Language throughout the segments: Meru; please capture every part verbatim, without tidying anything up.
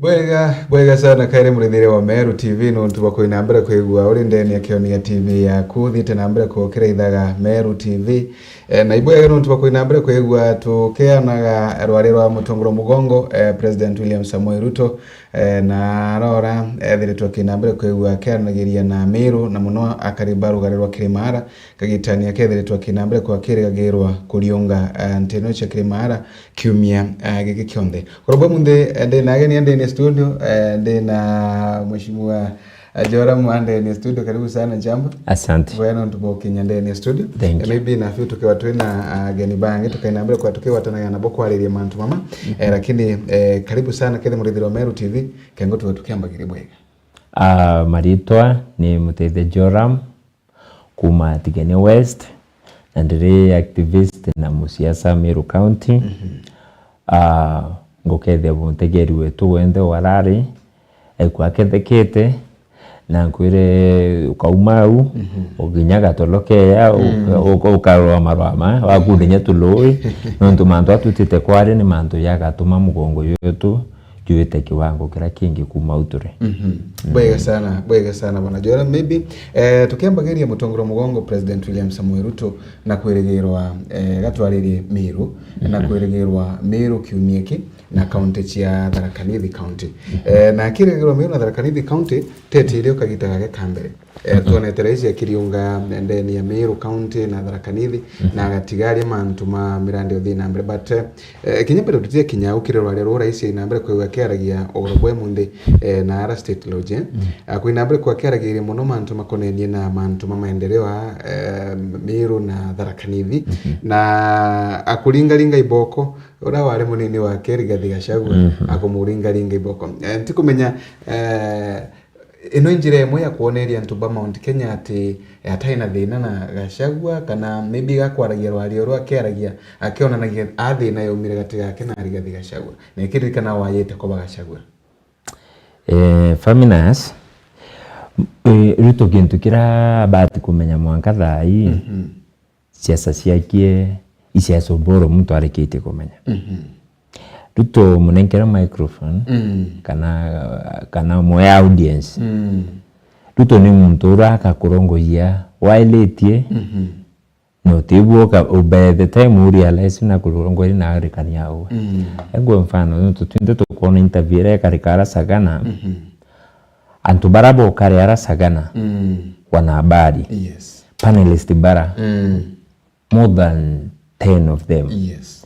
Bwega, bwega sana kairi murithire wa Meru T V, nontu bwa kuina mbere kwigua uri ndeni ya kioni ya T V yaku, thiite na mbere kukira ithaga Meru T V. Eh, na ibwega nontu bwa kuina mbere kwigua tukianaga rwari rwa mutongoro mugongo, eh, President William Samoei Ruto, eh, na arora ethiritwe akina mbere kwigua akiaranagiria na Miru, na muno akari ba rugari rwa Kirimara, kagitani akethiritwe akina mbere kwa kirigagirwa kuriunga, eh, ntino cia Kirimara kiumia, eh, giki kionthe. Korobwe munthi, eh, ndi na ageni ndeni ya studio, eh, ndi na Mheshimiwa, eh, Joram ndeni ya studio. Karibu sana, jambo. Asante. Bwega nontu bwa ukinya ndeni ya studio. Thank Eh, you. Maybe na fiu tukiwa twina, ah, ageni bangi, tukaina mbere kwa tukiwatanaga nabo kwariria mantu mama. Eh, lakini, eh, karibu sana kethe murithiro wa Meru T V, kengo tuwe tukiambagiria bwega. Ah, maritwa ni Muteithia Joram. Kuma Tigania West, na ndiri activist na musiasa Meru County. Mhm. Ah, ngukethia mutegeri wetu wenthe warari, aikwa akethekete, na nkwire ukauma au, Mhm. ukinya Gatolokeya, uka-, Mm. uka-, ukarwa marwama, wakundinya Tului, nontu mantu atutite kwari ni mantu jagatuma mugongo jwetu jwite kiwango kiria kingi kuma au turi. Mhm. Mm. Bwega sana, bwega sana, bwana Joram. Maybe, eh, tukiambagiria mutongoro mugongo President William Samoei Ruto na kwirigirwa, eh, gatwaririe Miru, na Mhm. kwirigirwa Miru kiumia ki na kaunti cia Tharaka Nithi County. Mhm. Eh, na akirigirwa Miru na Tharaka Nithi County, teti irio kagita gake ka mbere. Eh, Mhm. twonete rais akiriunga ndeni ya Meru County na Tharaka Nithi, Mhm. na agatigaria mantu ma mirandi uthii na mbere. But, eh, eh, kinya mbere tutie kinya ukire rwaria ruu rais aina mbere kwigua akiaragia ugoro bwe munthi, eh, na ara State Lodge, eh. Mm. Akwina mbere kwa akiaragiria muno mantu makonenie na mantu ma maendeleo a, eh, Meru na Tharaka Nithi. Mhm. Na akuringaringa iboko, uria wari munini wake Rigathi Gachagua, Mhm. akumuringaringa iboko. Eh, ntikumenya, eh, Ino i njira imwe ya kwoneria antu ba Mount Kenya ati, eh, atai na thina na Gachagua, kana maybe gakwaragia rwaria ruu akiaragia, akionanagia a thina yaumire gati gake na Rigathi Gachagua. Na ikiririkana wayite kuba Gachagua. Eh, Faminas, eh, Ruto kintu kiria abati kumenya mwanka thaa ii, Mhm. siasa ciakie i siasa Oburu muntu arikitie kumenya. Mhm. Ruto munenkere microphone, Mm. kana, kana mwe audience. Mm. Ruto ni muntu ura akakurongoria wailitie, Mhm. na utibua uka-, by the time u realize na kurongoria na arikania awe. Mm. Egwe mfano, nontu twinthe tukwona interview iria ikarika ara Sagana, Mhm. antu bara bokare ara Sagana, Mm. wanahabari, Yes. panelist bara, Mm. more than ten of them. Yes.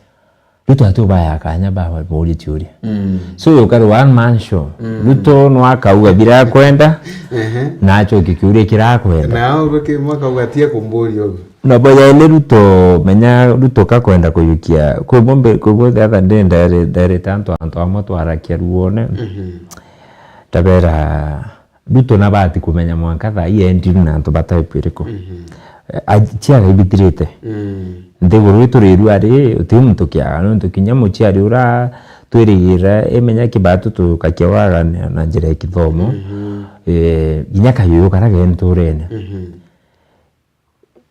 Ruto ati ubaya kanya ba bori ciuria. Mm. So yukari one man show. Mm. Ruto no akauga bira kwenda, Ehe. na achoke kiuria kira kwenda. Na au baki mwaka ugatia kumburia ugu. Na boya ile Ruto, menya Ruto kakwenda kuyukia. Kwi bombe, kwi bo the other day ndere, ndere tanto antu amwe twarakia ruone. Mhm. Tabera Ruto nabati kumenya mwanka thaa ii endi na antu ba type iriku. Mhm. Eh, a-, ciaga ibitirite. Mm. Nthiguru iturirua ri, uti muntu kiaga, nontu kinya muciari ura twirigira, imenya kibatu tukakia waga na, na njira ya kithomo. Mhm. Eh, kinya kayuyu kara ge nturene. Mhm.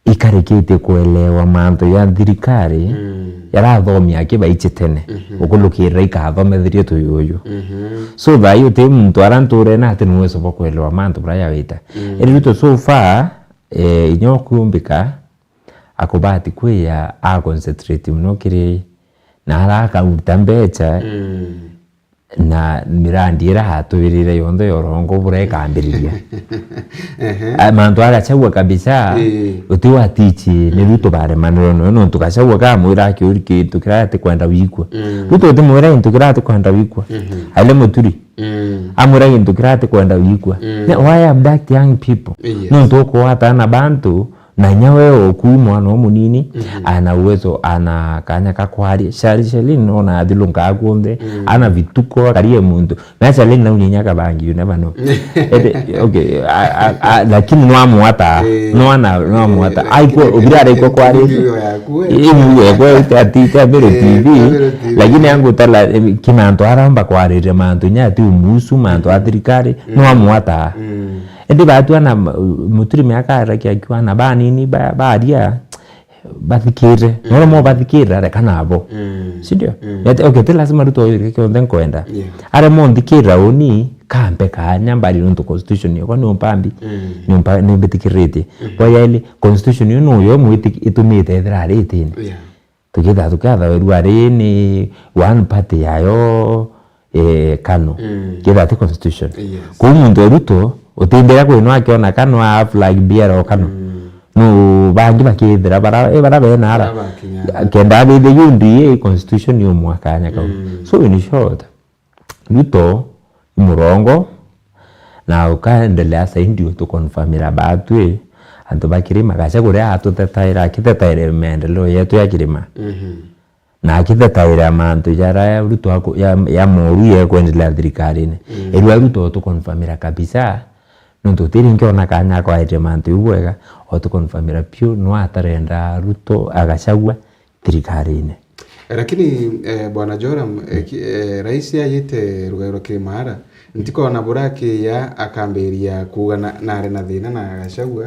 Ikarikitie kuelewa mantu ya thirikari, Mm. yarathomia aki baichi tene, Mhm. ukulukirira ikathomethirie tuyuyu. Mhm. So, thaa ii uti muntu ara nturene ati niwesa bwa kuelewa mantu bara yawita. Mm. Indi Ruto so far, eh, inya ukumbika, akubati kwia a concentrate muno kiri na ara akaruta mbecha, Mm. na mirandi ira atwirire yonthe ya urongo bura ikambiriria. Ehe. A, mantu a Gachagua kabisa, Ii. uti wa tichi, ni Mm. Ruto baremanirwe noyo, nontu Gachagua kamwira akiuri kintu kira atikwenda wikua. Mm. Ruto utimwira gintu kira atikwenda wikua. Mhm. Aile Muturi. Mm. Amwira gintu kira atikwenda wikua. Mm. Ne, why abduct young people? Yes. Nontu ukugwata ana bantu, na inya we oku mwana umunini, Mhm. ana uwezo, ana kanya ka kwaria. Shari Shelin, nona athilunkaa kunthe, Mm. ana vituko, akarie muntu. Na Shelin nauni inya kabangi, you never know. Ete, okay, a, a, a, lakini no amwata, Eh, no ana, no amwata. Eh, Aikwa, lakini obira araikwa kwari. Mioyo yaku, eh. Ii, mioyo yakwa, ati, ati, ati, Meru Eh, T V. Meru T V. Lakini angu tala, eh, kina antu aramba kwariria mantu, inya ati umusu, mantu a thirikari, no Mm. amwata. Mm. Indi batua na m-, Muturi miaka araki akiwa na banini ba-, baria, bathikire. Mm. Noro mo bathikira, reka nabo. Mm. Si ndio? Mm. Yete, okay, ti lazima Ruto oyurike kionthe nkwenda. Yeah. Are mo nthikira uni, kampe kanya mbari nontu constitution yakwa ni umpambi, Mm. ni umpa-, ni mbitikiriritie. Mm. Kwa yaili, constitution yu no yo mwiti-, itumite ethira ari itini. Yeah. Tukitha tukatha weru ari ni one party yayo, eh, kanu. Mm. Kitha ti constitution. Yes. Kuu muntu e Ruto, utimbira kwinwa akiona kanu a flag bearer o kanu. Mm. No bangi bakithira bara, eh, bara bena ara. Bara bakinya. Kenda abithe U D A constitution yo mwakanya kau. Mm. So in short, Ruto i murongo, na ukaendelea saidi utukonfamira batwi antu ba Kirima. Gachagua uria atutetaira, akitetaire maendeleo yetu ya Kirima. Mhm. Na akithetaira mantu jaria Ruto aku-, ya, ya moru yekwendelea thirikarine. Mm. Erua Ruto utukonfamira kabisa, nontu utiri nkiona kanya akwaetie mantu iu bwega, utukonfamira piu, no atarenda Ruto a Gachagua thirikarine. Eh, lakini, eh, Bwana Joram, eh, ki-, eh, rais ayite rugairo Kirimara, ntikona burakiya akambiria kuuga na, nari na thina na Gachagua,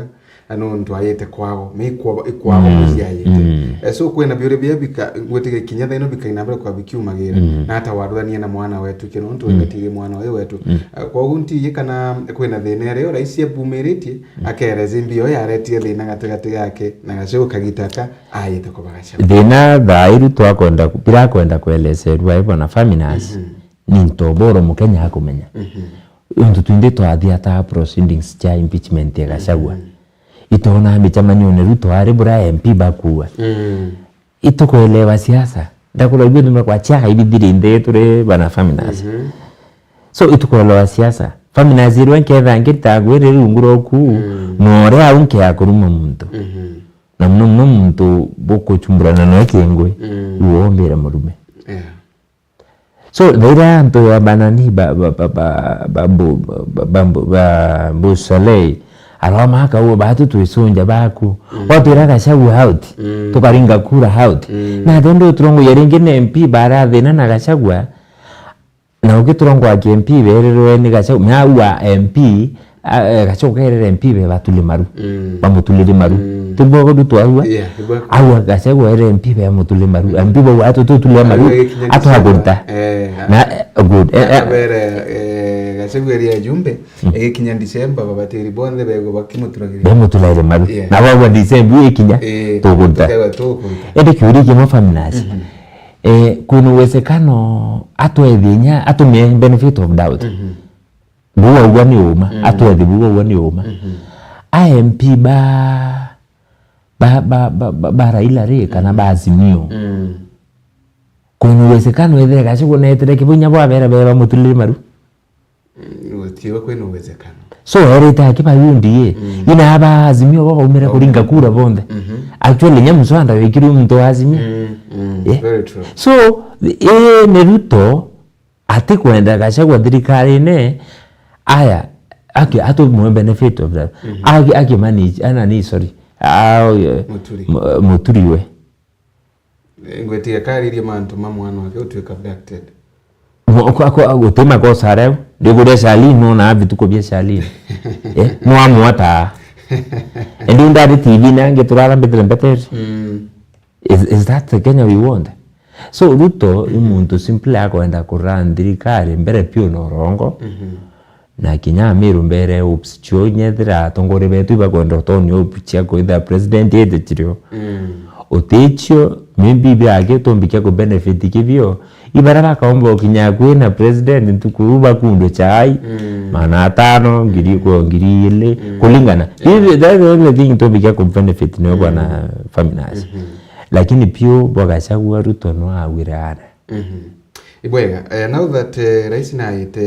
na nontu ayite kwao, me ikwao, ikwao Mm, muciayite. Mm. Eh, so kwina biuria bia bika, ngwitiga kinya thaino bikaina mbere kwa bikiumagira, Mm. na ata waruthanie na mwana wetu kino ntu Mm. ngatirie mwana uyu wetu. Mm. Eh, kwa ugu ntiye kana kwina thina iria rais abumiritie, Mm. akereza mbio yaretire thina gatigati gake na Gachagua kagita ka Aite kubagaca. Thina thaa iru twakwenda ku-, birakwenda kuelecerua ibo na Faminas, Mhm. ni nto boro Mukenya akumenya. Mhm. Untu twinthe twathiataa proceedings cia impeachment ya Gachagua. Mhm. Itwona micemanione Ruto ari bura M P bakua. Mm. Itukuelewa siasa. Ndakura ibio ndume kwa chia ibithiri nthe turi bana Faminas. Mhm. So, itukuelewa siasa. Faminas irwe nketha ngirita ngwiri rungu rwoku, Mm. na uria au nkeya kuruma muntu. Mhm. Na muno muno muntu bukuchumburana nawe kingwi, Mm. iwe wombire murume. Yeah. So, thaira antu ya banani ba, ba, ba, ba, ba, bu-, ba, ba, bu-, ba, bu Saleh, aroma akauga, "Batu twisunja baku." Mm. Watwira Gachagua out, Mm. tukaringa kura out. Mm. Na then ndu turongo ya ringi na M P bara thina na Gachagua, Na ugiturongwa ki M P berirwe ni Gachagua, mea ua M P, a, e, Gachagua kerere M P be batule maru. Mm. Bamutulire maru. Mm. Tibwo gundu twaua? Yeah, tibwo. Aua Gachagua ere M P be mutule maru. Mm. M P bau atu tutule maru. Aua ikinya atwagunta. December. Eh, Na, eh, good. Eh, eh. Abere, eh, Gachagua eri ajumbe, Mm. ikinya December, babatiri bonthe bego bakimuturagiria. Bemutulaire maru. Yeah. Na bau December ikinya, Eh, tugunta. Tugunta. Ende kiuri kimwe Faminas. Mhm. Eh, kwina uwezekano atwethie inya, atumie benefit of doubt. Mhm. Buu augua ni uma, Mm. atwethie buu augua ni uma. Mhm. A M P ba, ba, ba, ba, ba, ba Raila ri, kana ba Azimio. Mm. Kwina uwezekano ethire Gachagua netire kibu inya bwabera beba mutulire maru. Mm, gutiwe kwina uwezekano. So, erite aki ba U D A, Mm. ina aba Azimio bo baumire Okay. kuringa kura bonthe. Mhm. Actually, nya Muswanda wikirwe muntu wa Azimio. Mm, mm, Yeah. very true. So, eh, ni Ruto atikwenda Gachagua thirikarine, aya, aki, atumwe benefit of that. Mhm. Aki, aki manage, ana ni, sorry. Ah, oyo, Muturi. Mu-, Muturi we. Eh, ngwetiga karirie mantu ma mwana wake gutuika abducted. Mo-, kwa, kwa, guti makosa areu. Ndiguria Charlene, no na bituko bia Charlene. Eh, no amwata. Endi ndari T V nange turara mbitire mbeteri. Mm. Is, is that the Kenya we want? So Ruto i muntu simply akwenda kurun thirikari mbere piu na urongo. Mhm. Na kinya Amiru mbere hopes cio nyethira atongori betu ibakwenda utonia hope cia kwithira president ete chirio. Mm. Uticio, maybe biake tumbikia ku benefit kibio. Ibara bakaomba ukinya kwi na president ntuku iu bakundwe chai, Mm. maana atano, ngiri kwa ngiri ili, Mm. kulingana. Yeah. Ibi, that's the only thing tumbikia ku benefit nayo bwana Mm. Faminas. Mhm. Lakini piu bwa Gachagua Ruto no awirane. Mhm. Ibwega, eh, now that, eh, rais naite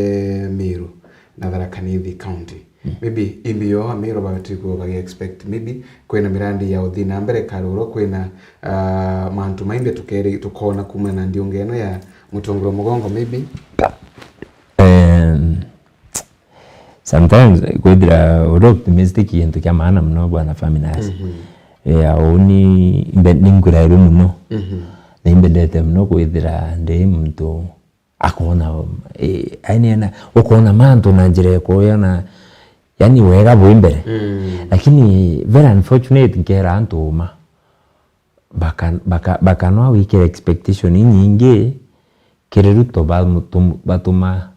Meru na Tharaka Nithi County, Mm. maybe imbi yo Ameru bagati ku bagi expect, maybe kwina mirandi ya uthi na mbere karuro, kwina, ah, mantu maimbi tukeri-, tukona kumana na ndiunga ino ya mutongoro mugongo, maybe? Em, Sometimes, eh, kwithira uri optimistic gintu kia maana muno, bwana Faminas. Mhm. Eh, au ni mbe-, ni nkurairwe muno. Mhm. Na imbendete muno kwithira ndi muntu akoona, eh, aini ena, ukoona mantu na njira ikuya na, yani, wega bwi mbere. Mm. Lakini very unfortunate, nkera antu uma. baka-, baka-, bakanwa gwikira expectation inyingi kiri Ruto, bamu-, tum-, batuma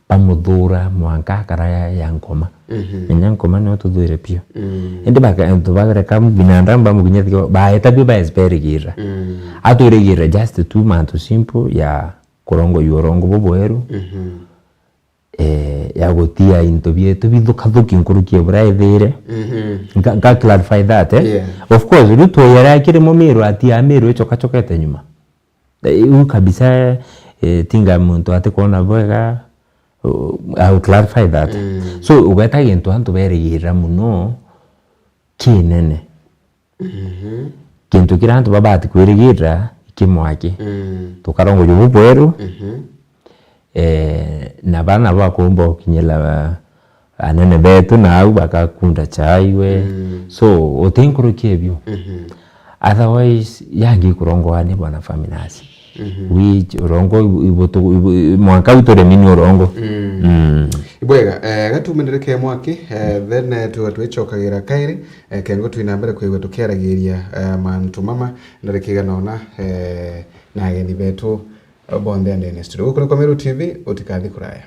bamuthuura mwanka akara ya, ya Nkoma. Mhm. Menya Nkoma nio tuthuire piu. Mm. Indi baka-, antu bareka binadamu bamukinya thiko, baeta bio baesperigirira. Mm. Atwirigirira just tu mantu simple ya kurongojua urongo bubweru, mhm, eh, ya gutia into bietu bithukathuki nkuruki ya buria ethire. Mhm. Nka, nka clarify that, eh? Yeah. Of course, Ruto yari akiri Mumiru, atia Miru icokacokete nyuma. Eh, iu kabisa, eh, tinga muntu atikwona bwega, uh, I will clarify that. Mm. So, ugeta gintu antu berigirira muno kinene. Mhm. Kintu kiria antu babati kwirigirira ki mwaki. Mm. Tukarongojua bubweru, mhm, eh, na bana bakumba gukinyira anene betu na au bakakunda chai we. Mm. So, uti nkuruki ebio. Mhm. Otherwise, yangi kurongoa ni bwana Faminas. Mhm. Wi urongo ibu-, ibu-, ibu-, mwanka u turemi ni urongo. Mm. Mm. Ibwega, eh, gatumendereke mwaki, eh, then, eh, tu-, twicokagira kairi, eh, kengo twina mbere kwigua tukiaragiria, eh, mantu mama, ndariki igana ona, eh, na ageni betu, eh, bonthe ndene studio. Guku ni kwa Meru T V, utikathi kuraya.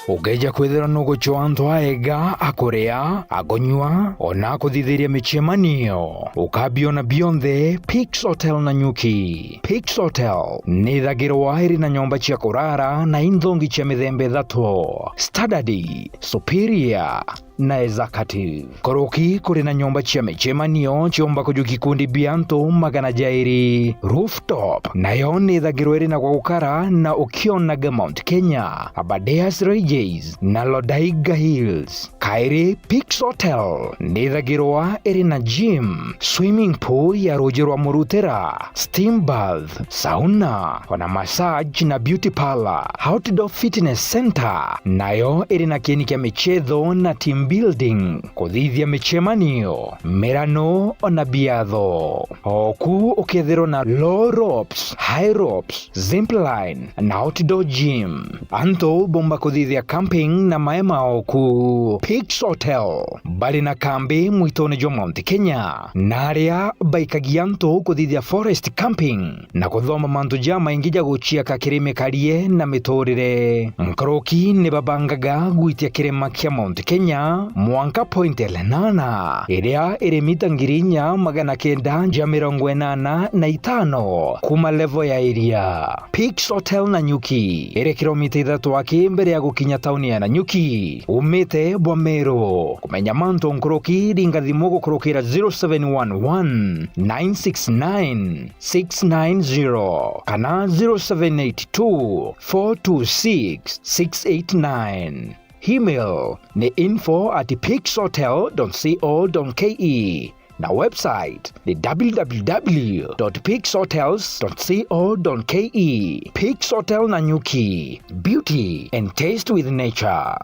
Ukeeja kwithirwa nugucwa antu aega, akuria, akunyua, ona akuthithiria micemanio, ukabiona bionthe Pix Hotel Nanyuki. Pix Hotel nithagirwa iri na nyomba cia kurara na inthongi cia mithemba ithatu: standard, superior, na executive. Nkuruki kuri na nyomba cia micemanio ciumba kujukia ikundi bia antu magana jairi. Rooftop nayo nithagirwa iri na gwa gukara na ukionaga Mount Kenya, Aberdares Ranges na Lodaiga Hills. Kairi, Pix Hotel nithagirwa iri na gym, swimming pool ya ruuji rwa murutira, steam bath, sauna, ona massage na beauty parlor. Outdoor Fitness Center nayo iri na kieni kia michetho na team building, kuthithia micemanio, mirano, ona biatho. Oku ukethirwa na low ropes, high ropes, zipline na outdoor gym. Antu bomba kuthithia camping na maema oku. Pix Hotel bari na kambi mwitone jwa Mount Kenya, na aria baikagia antu kuthithia forest camping na kuthoma mantu jamaingi ja guciaka kiri mikarie na miturire. Nkuruki ni babangaga gwitia kirima kia Mount Kenya mwanka Point Lenana, iria iri mita ngiri inya magana kenda ja mirongo inana na itano kuma level ya iria. Pix Hotel Nanyuki iri kilomita ithatu aki mbere ya gukinya tauni ya Nanyuki. Umite bwa Meru. Kumenya mantu nkuruki, ringa thimu gukurukira zero seven one one, nine six nine, six nine zero kana zero seven eight two, four two six, six eight nine. Email ni info at pixhotel dot co dot ke. Na website ni w w w dot pix hotels dot co dot ke. Pix Hotel Nanyuki, beauty and taste with nature.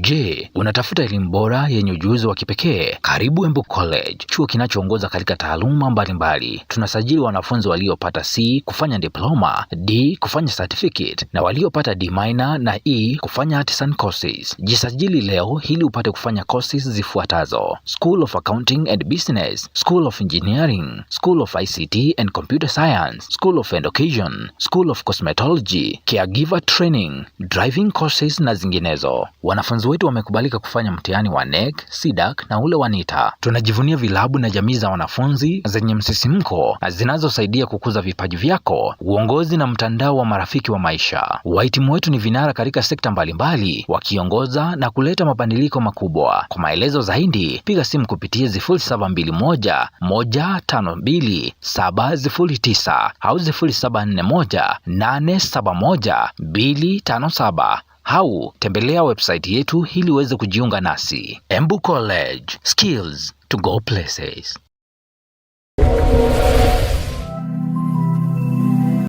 Je, unatafuta elimu bora yenye ujuzi wa kipekee? Karibu Embu College, chuo kinachoongoza katika taaluma mbalimbali. Tunasajili wanafunzi waliopata C kufanya diploma, D kufanya certificate, na waliopata D minor na E kufanya artisan courses. Jisajili leo ili upate kufanya courses zifuatazo: School of Accounting and Business, School of Engineering, School of I C T and Computer Science, School of Education, School of Cosmetology, Caregiver Training, driving courses na zinginezo. Wanafunzi wetu wamekubalika kufanya mtihani wa NEC, CDAC na ule wa NITA. Tunajivunia vilabu na jamii za wanafunzi zenye msisimko na zinazosaidia kukuza vipaji vyako. Uongozi na mtandao wa marafiki wa maisha. Wahitimu wetu ni vinara katika sekta mbalimbali, wakiongoza na kuleta mabadiliko makubwa. Kwa maelezo zaidi, piga simu kupitia sifuri saba mbili moja, moja tano mbili, saba sifuri tisa au sifuri saba nne moja, nane saba moja, mbili tano saba. au tembelea website yetu ili uweze kujiunga nasi. Embu College, skills to go places.